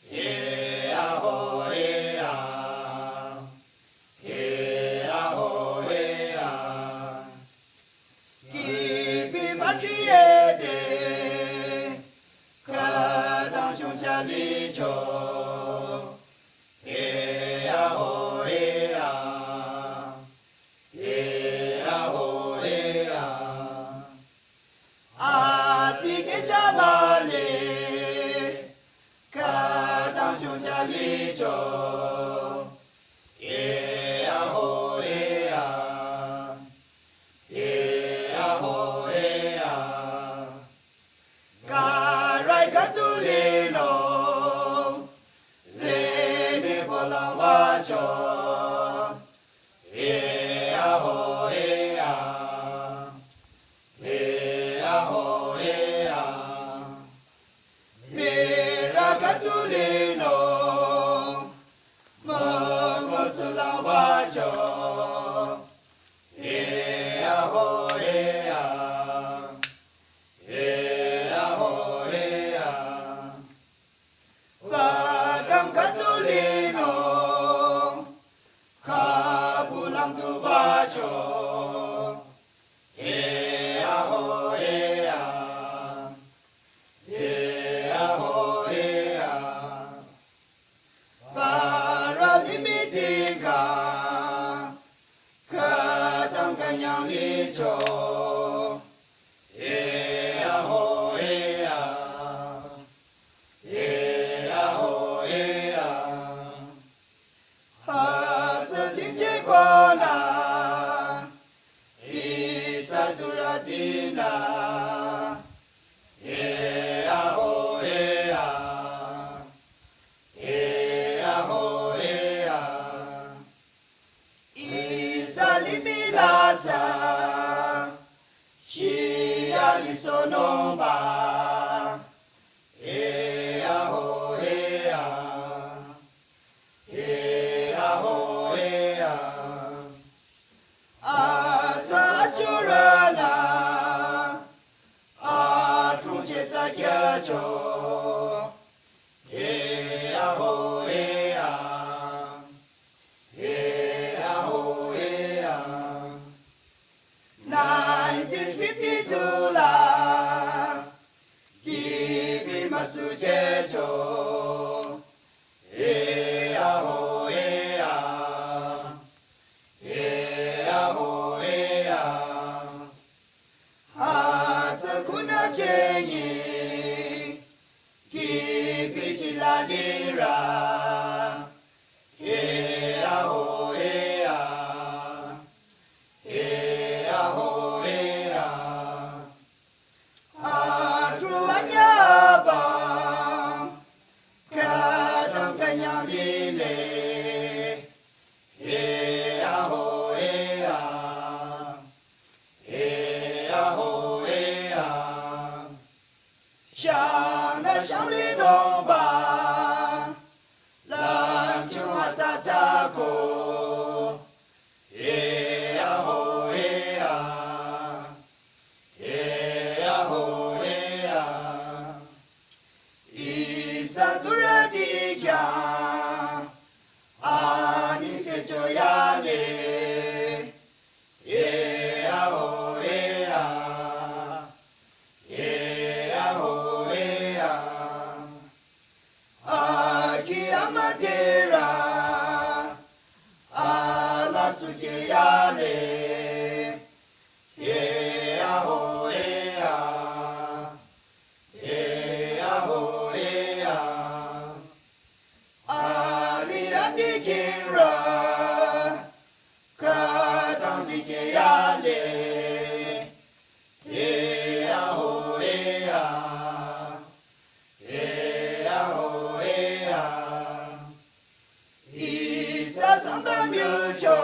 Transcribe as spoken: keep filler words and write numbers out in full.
He-a-ho, he-a. He-a-ho, he-a. Kipi matriede, khütang shongcha licho. He-a-ho, he-a. He-a-ho, he-a. Atsi kechabale, khütang shongcha licho. He-a-ho, he-a. He-a-ho, he-a. Karai khüdu lino, zene bola wacho. He-a-ho, he-a. He-a-ho, he-a. Mera khüdu lino, mo, mo sula wacho. He-a-ho, he-a. He-a-ho, he-a. Fakam khüdu lino, khabulang du wacho. He-a-ho, he-a. He-a-ho, he-a. Para limit tingkha, khütang künyang licho. He-a-ho, he-a. He-a-ho, he-a. Hütsü tingche kona, ihsa turütinü. He-a-ho, he-a. He-a-ho, he-a. Ihsa limih la sa, shia lisohnoba. He-a-ho, he-a. He-a-ho, he-a. Atsa achorana, atrungche tsa kyacho. He-a-ho, he-a. He-a-ho, he-a. Nineteen fifty-two la, kipi müsuchecho. He-a-ho, he-a. He-a-ho, he-a. Hütsü khunü chengi, kipi chila lira. He-a-ho, he-a. He-a-ho, he-a. Atru anyaba, khütang künyang lile. He-a-ho, he-a. He-a-ho, he-a. Shangda shangli noba, lamchung atsa tsako. He-a-ho, he-a. He-a-ho, he-a. Ihsa turüti kya, ani se choyale. He-a-ho, he-a. He-a-ho, he-a. Aki amatera, ala sucheyale. He-a-ho, he-a. He-a-ho, he-a. Ali atikira, khütang zikeyale. He-a-ho, he-a. He-a-ho, he-a. Ihsa sangtam yucho.